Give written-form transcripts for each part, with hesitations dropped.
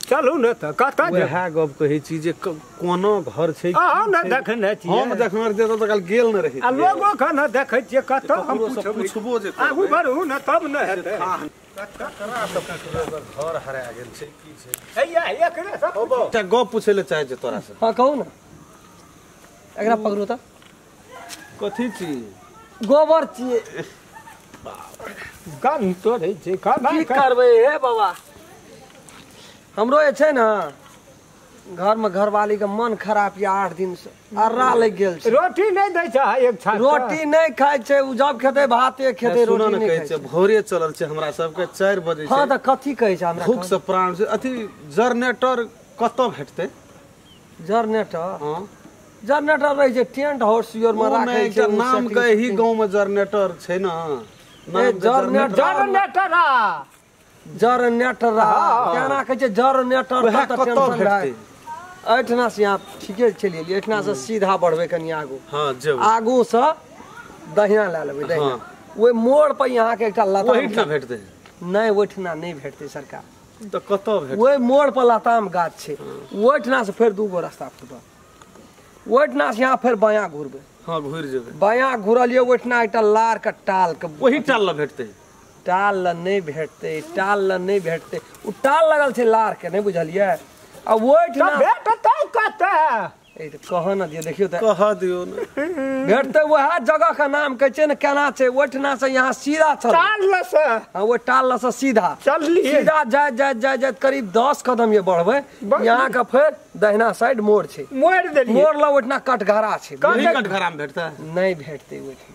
चलू ने तऽ कतऽ जेबै? वएह गप कहै छी जे कोनो घर छै। अहाँ ने देखने छियै। हम देखने रहियै तऽ काल्हि गेल ने रहियै। आ लोगो के ने देखै छियै कतऽ हम पुछबो जे आगू बढ़ू ने तब ने हेतै। घर हरा गेल छै की छै? हैया एकरे सब एकटा गप पूछै लए चाहै छै तोरा से। हां कहू ने। एकरा पकड़ू तऽ। कथी छी? गोबर छियै। गन तोड़ै छै। की करबै हे बाबा, हमरो जे छै ने घर में घरवाली के मन खराब या 8 दिन से अर्रा लग गेल छै। रोटी नहीं दै छै एक छाक, रोटी नहीं खाय छै। उ जब खेतै भाते खेतै, रोटी नहीं खाय छै। भोरे चलल छै हमरा सबके 4 बजे। हां त कथी कहै छै हमरा? भूख से प्राण छै। अथी जनरेटर कतऽ भेटतै? जनरेटर? हां जनरेटर रहै छै टेंट हाउस your में राखै छै। नाम के एही गांव में जनरेटर छै ना? जनरेटर जनरेटर केना कहै छै जनरेटर? त टेंशन रहै। एहिठिना से यहाँ ठीके चलि एलियै। एहिठिना से सीधा बढ़बै कनि आगू। हां जेबै। आगू से दहिना लए लेबै, दहिना ओहि मोड़ पर यहाँ के एकटा लताम ओहिठिना भेटतै? नहि, ओहिठिना नहि भेटतै सरकार। तऽ कतऽ भेटतै? ओहि मोड़ पर लताम गाछ छै, ओहिठिना से फेर 2 गो रास्ता फूटल। ओहिठिना से यहाँ फेर बायाँ घुरबै। हां घुरि जेबै। बायाँ घुरलियै ओहिठिना एकटा लार के टाल के, ओही टाल लए भेटतै? टाल लए नहि भेटतै, टाल लए नहि भेटतै। ओ टाल लगल छै लार के, नहि बुझलियै? आ ओहिठिना भेटतै कतऽ? ए तऽ कह न दियौ, देखियौ तऽ कह दियौ ने। भेटतै वएह जगह के नाम कहै छै ने, केना छै? ओहिठिना से यहाँ सीधा चल टाल लए से। हां ओहि टाल लए से सीधा चललियै। सीधा जाइत जाइत जाइत जाइत करीब 10 कदम ये बढ़बै, यहाँ के फेर दहिना साइड मोड़ छै। मोड़ देलियै। मोड़ लए ओहिठिना कटघरा छै। ओही कटघरा में भेटतै? नहि भेटतै ओहिठिना।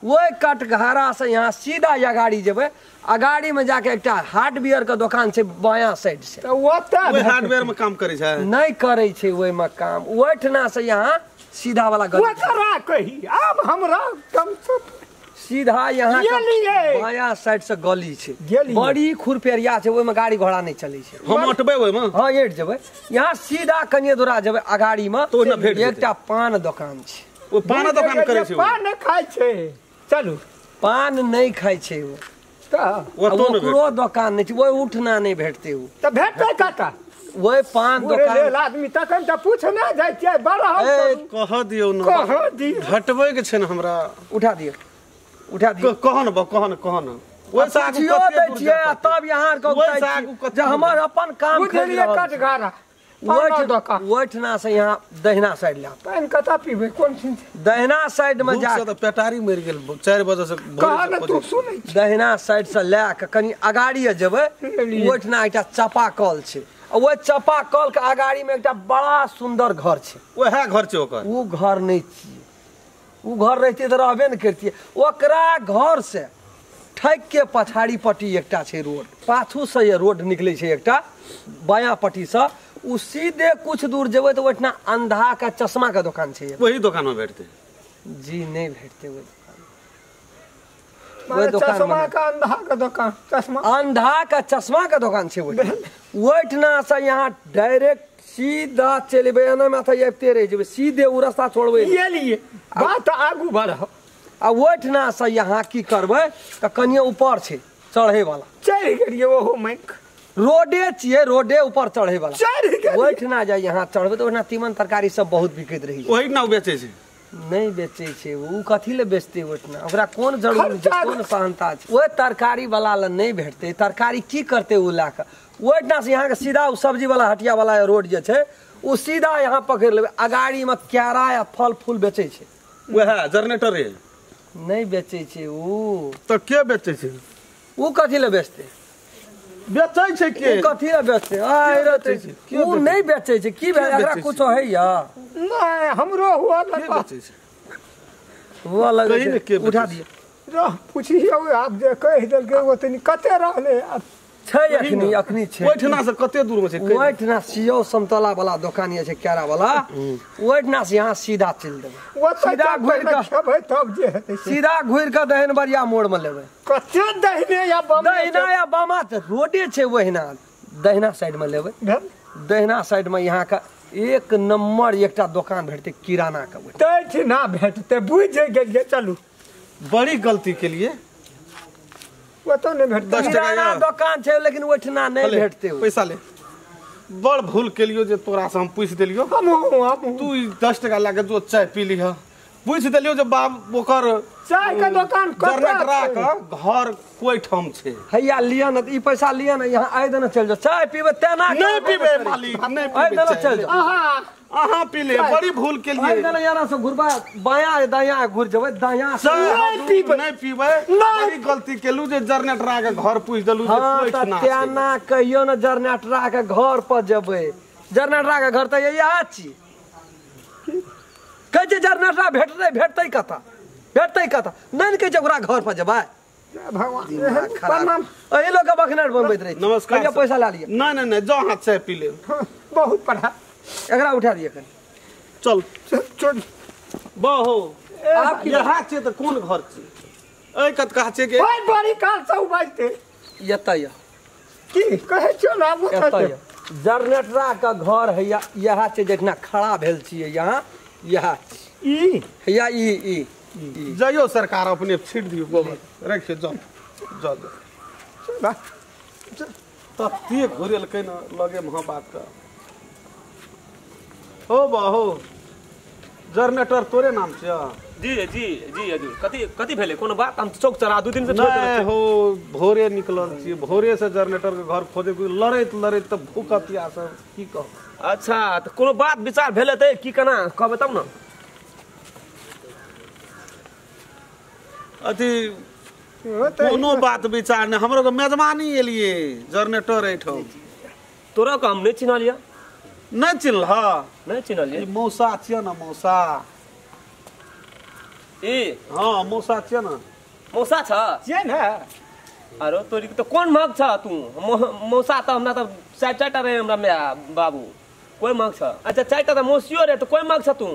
ओहि कटघरा से यहाँ सीधा अगाड़ी जेबै, अगाड़ी में जाके एकटा हार्डवेयर के दोकान छै बायां साइड से। तऽ ओतऽ ओहि हार्डवेयर में काम करै छै? नहि करै छै ओहिमे काम। ओहिठिना से यहाँ सीधा वाला गली। ओकरा कही आब हमरा कम से सीधा यहाँ बायां साइड से गली छै, बड़ी खुरपेरिया छै, ओहिमे गाड़ी घोड़ा नहीं चलै छै। हम अटबै ओहिमे? हां अटि जेबै। यहाँ सीधा कनिये दूरा जेबै अगाड़ी में एकटा पान दोकान छै। ओ पान दोकान करै छै? पान खाय छै। चलू। पान नहि खाय छै ओ। ओकरो दोकान नहि छै, ओहि उठना नहि भेटतै। ओ तऽ भेटतै कतऽ? ओहि पान दोकान आदमी तखन तऽ पूछने जाइ छियै। बड़ा कह दियौ ने, कह दियौ। भेटबै के छै ने हमरा। उठा दियौ, उठा दियौ। कह ने कह ने कह ने। ओहि से आगू दै छियै तब यहाँ के जे हमर अपन काम बुझलियै। कटघरा ओहिठिना से यहाँ दहिना साइड ला। पानि कतऽ पीबै? कोन चीज? दहिना साइड में जा तऽ पेटारी मरि गेल 4 बजे से। कह ने तू सुनै। दहिना साइड से लए कऽ कनि अगाड़ी जेबै, ओहिठिना एकटा चापा कल छै। ओहि चापा कल के अगाड़ी में एकटा बड़ा सुंदर घर छै। वएह घर छै ओकर? ओ घर नहि छियै। ओ घर रहितै तऽ रहबे ने करितियै। ओकरा घर से ठकि के पछाड़ी पट्टी एकटा छै रोड, पाछू से ये रोड निकलै छै एकटा बायां पट्टी से। उ सीधे कुछ दूर जेबै तऽ ओहिठिना अंधा का चश्मा के दोकान छै। वही दोकान में भेटतै? जी नहीं भेटतै ओहि दोकान। ओहि दोकान चश्मा का अंधा के दोकान, चश्मा अंधा का चश्मा के दोकान छै ओहिठिना से यहाँ डायरेक्ट सीधा चलि एबै, एना माथा आबिते रहि जेबै, सीधे उ रास्ता छोड़बै। गेलियै बात आगू बढ़। आ ओहिठिना से यहाँ की करबै तऽ कनिये ऊपर छै चढ़ै वाला। चढ़ि गेलियै ओहो माइक रोडे छियै, रोडे ऊपर चढ़ै वाला। ओहिठिना जाइ यहाँ चढ़बै तऽ ओहिठिना तीमन तरकारी सब बहुत बिकैत रहै छै। ओहिठिना बेचै छै? नहि बेचै छै। ओ कथी लए बेचतै ओहिठिना? ओकरा कोन जरूरी छै, कोन सहनता छै? ओहि तरकारी वाला लए नहि भेटतै। तरकारी की करतै ओ लए कऽ? ओहिठिना से यहाँ के सीधा ओ सब्जी वाला हटिया वाला रोड जे छै ओ सीधा यहाँ पकड़ि लेबै। अगाड़ी में केरा या फल फूल बेचै छै। वएह जनरेटरे नहि बेचै छै ओ। तऽ के बेचै छै? ओ कथी लए बेचतै? बेचै छै के? कथी लए बेचतै? ओ नहि बेचै छै। की भेल एकरा कुछो होइया? नहि हमरो हुआ लगा। बेचै छै? हुआ लगै छै। उठा दियौ। रह पुछियौ आब जे कहि देलकै ओ तनी कते रहलै आब छै अखनी, अखनी छै। ओहिठिना से कते दूर में छै? ओहिठिना सियो समतला वाला दोकान ये छै केरा वाला, ओहिठिना से यहाँ सीधा चलि देबै। सीधा घुरि कऽ खेबै तब जे हेतै। सीधा घुरि कऽ दहिन बरिया मोड़ में लेबै। कते दहिने या बामा? दहिना या बामा तऽ रोडे छै ओहिना। दहिना साइड में लेबै। दहिना साइड में यहाँ के एक नंबर एकटा दोकान भेटतै किराना के। तैठिना भेटतै, बुझि गेलियै। चलू बड़ी गलती के लिए। ओतौ नहि भेटतै। 10 टका किराना दोकान छै लेकिन ओहिठिना नहि भेटतै। पैसा ले। बड़ भूल केलियो जे तोरा से हम पूछि देलियो। हम तू 10 टका लए के जो चाय पी लिह। पूछि देलियो जे बाप ओकर चाय के दोकान जनरेटरा के घर कोई ठाम छै। हैया लिअ न ई पैसा लिअ न यहाँ आइ देने चलि जाओ। चाय पीबै तेना नहि पीबै मालिक, नहि पीबै, आइ देने चलि जाओ। अहाँ पी ले, बड़ी भूल के लिए। आइ देने यहाँ से घुरबा बायां दायां घुर जेबै, दायां से नहि पीबै, नहि पीबै। बड़ी गलती केलू जे जनरेटरा के घर पूछि देलू जे कोई ठाम छै। तेना कहियो न जनरेटरा के घर पर जेबै। जनरेटरा के घर तऽ इएह छी। कहै छै जनरेटरा भेटतै, भेटतै कतऽ, भेटतै कतऽ? नहि ने कहै छै ओकरा घर पर जेबै। भगवान एहि लोक के बखनार बनबैत रहै। नमस्कार, पैसा ला लिअ। नहि नहि नहि, जाउ अहाँ चाय पी लेब। बहुत पढ़ा एकरा उठा दिअ कनि। चल चल बहो। आप यहाँ छियै तऽ कोन घर छियै? एहि कत कहा छियै के ओइ बड़ी काल से उबाजते एतऽ यऽ। की कहै छियौ ने आब एतऽ यऽ जनरेटरा के घर हैया। इएह छै जखना खड़ा भेल छियै यहाँ, इएह ई हैया ई ई जाइयो सरकार अपने छीट दियौ गोबर रखियो। जाउ जाउ जाउ। तते घुरेलकै न लगे महा बात के। हो बहो, जनरेटर तोरे नाम छै? जी जी जी हजुर। कथी कथी भेलै? कोनो बात? हम चौक चौरा 2 दिन से छोड़ नहि हो, भोरे निकलल छियै, भोरे से जनरेटर के घर खोजे लड़ैत लड़ैत तऽ भूखतिया सब की कहब। अच्छा तऽ कोनो बात विचार भेलै तऽ की केना कहबै तब न। अथी कोनो बात विचार नहि, हमरो के मेजबानी एलियै जनरेटर एहिठाम। तोरा के हम नहि चिन्हलियै। नहि चिन्हलह? नहि चिन्हलियै। ई मौसा छियै ने मौसा? ई हाँ मौसा छियै ने। मौसा छ छियै ने? अरे तोरी तऽ कोन महक छ तू? मौसा तऽ हमरा तऽ 4 टा रहे हमरा my बाबू। कोई महक छ? अच्छा 4 टा तऽ मौसियो रहे, तऽ कोई महक छ तू?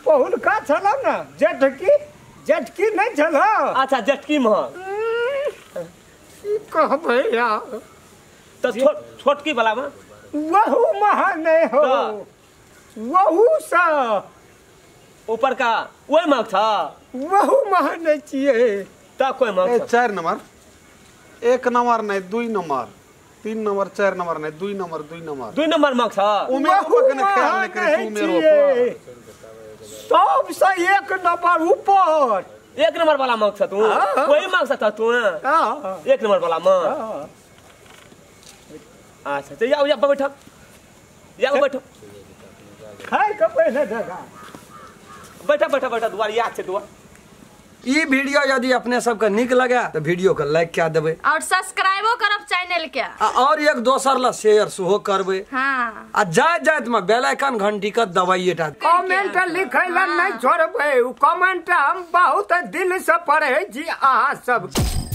पहुलका छल ने जेठकी, जेठकी नहि छल। अच्छा जेठकी महक की कहबै यार। तऽ छोटकी वाला में वहू महा नहीं हो, वहू सा ऊपर का वही महक छ? वहू महा नहीं छियै। तऽ कोई महक? 4 नंबर, 1 नंबर नहीं, 2 नंबर, 3 नंबर, 4 नंबर नहीं, 2 नंबर, 2 नंबर, 2 नंबर महक छ। उमेर पर कने ख्याल नहीं करै उमेर पर। सबसे 1 नंबर ऊपर। 1 नंबर वाला महक छ तू? वही महक छ तू? 1 नंबर वाला महक। अच्छा तो जाओ जाओ बैठो, जाओ बैठो। खाय के पहिले जगह बैठा बैठा बैठा। दुआर याद छै दुआर। ई वीडियो यदि अपने सबके नीक लगे तो वीडियो के लाइक क्या देबै और सब्सक्राइबो करब चैनल के, और एक दोसर ला शेयर सेहो करबै। हाँ। आ जाइत जाइत में बेल आइकन घंटी के दबाइए टा। कमेंट लिखै ला नहीं छोड़बै, उ कमेंट हम बहुत दिल से पढ़ै छी अहाँ सब।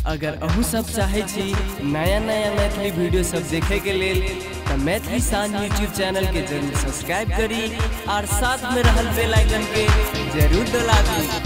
अगर अहूँ सब चाहे छी नया नया मैथिली वीडियो सब देखे के लेल तो मैथिली शान यूट्यूब चैनल के जरूर सब्सक्राइब करी और साथ में रहल बेल आइकन के जरूर दबा दी।